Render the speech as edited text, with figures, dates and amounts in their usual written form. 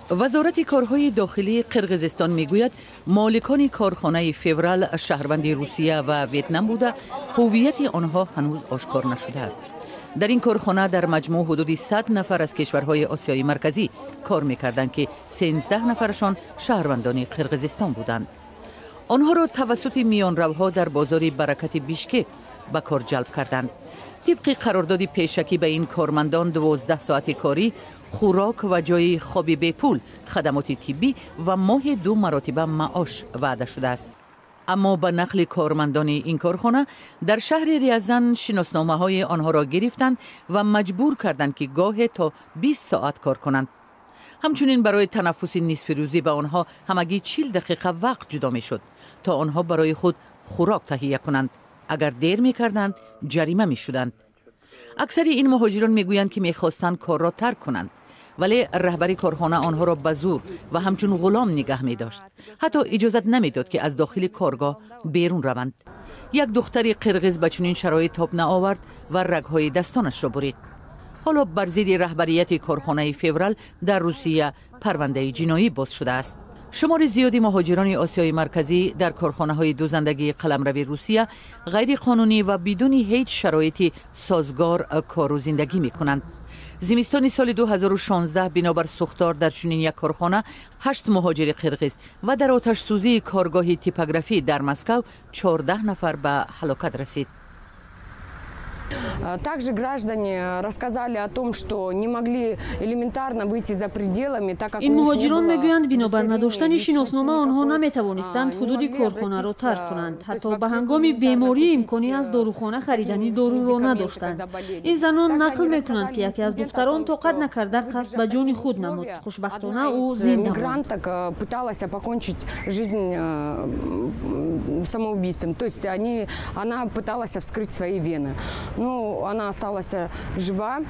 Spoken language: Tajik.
Вазорати корҳои дохилии Қирғизистон мегӯяд, моликони корхонаи «Феврал» шаҳрванди Русия ва Ветнам буда, ҳуввияти онҳо ҳанӯз ошкор нашудааст. Дар ин корхона дар маҷмӯъ ҳудуди 100 нафар аз кишварҳои Осиёи Марказӣ кор мекарданд, ки 13 нафарашон шаҳрвандони Қирғизистон буданд. Онҳоро тавассути миёнравҳо дар бозори Баракати Бишкек ба кор ҷалб карданд. Тибқи қарордоди пешакӣ ба ин кормандон 12 соати корӣ, хӯрок ва ҷои хоби бепул, хадамоти тиббӣ ва моҳи ду маротиба маош ваъда шудааст. Аммо ба нақли кормандони ин корхона, дар шаҳри Рязан шиносномаҳои онҳоро гирифтанд ва маҷбур карданд, ки гоҳе то 20 соат кор кунанд. Ҳамчунин барои танаффуси нисфирӯзӣ ба онҳо ҳамагӣ 40 дақиқа вақт ҷудо мешуд, то онҳо барои худ хӯрок таҳия кунанд. Агар дер мекарданд, ҷарима мешуданд. Аксари ин муҳоҷирон мегӯянд, ки мехостанд корро тарк кунанд, вале раҳбари корхона онҳоро ба зур ва ҳамчун ғулом нигаҳ медошт, ҳатто иҷозат намедод, ки аз дохили коргоҳ берун раванд. Як духтари қирғиз ба чунин шароит тоб наовард ва рагҳои дастонашро бурид. Ҳоло бар зидди раҳбарияти корхонаи «Феврал» дар Русия парвандаи ҷиноӣ боз шудааст. Шумори зиёди муҳоҷирони Осиёи Марказӣ дар корхонаҳои дӯзандагии қаламрави Русия ғайриқонунӣ ва бидуни ҳеҷ шароити созгор кору зиндагӣ мекунанд. Зимистони соли 2016 бинобар сӯхтор дар чунин як корхона ҳашт муҳоҷири қирғиз ва дар оташсӯзии коргоҳи типографӣ дар Москав 14 нафар ба ҳалокат расид. Также граждане рассказали о том, что не могли элементарно выйти за пределами, так как Ин муҳоҷирон мегӯянд, бинобар надоштани шиноснома онҳо наметавонистанд ҳудуди корхонаро тарк кунанд. Ҳатто ба ҳангоми беморӣ имкони аз дорухона харидани доруро надоштанд. Ин занон нақл мекунанд, ки яке аз духтарон тоқат накарда, қасд ба ҷони худ намуд. Хушбахтона, ӯ зинда монд. Пыталась покончить жизнь самоубийством. То есть она пыталась вскрыть свои вены. Ну, она осталась жива.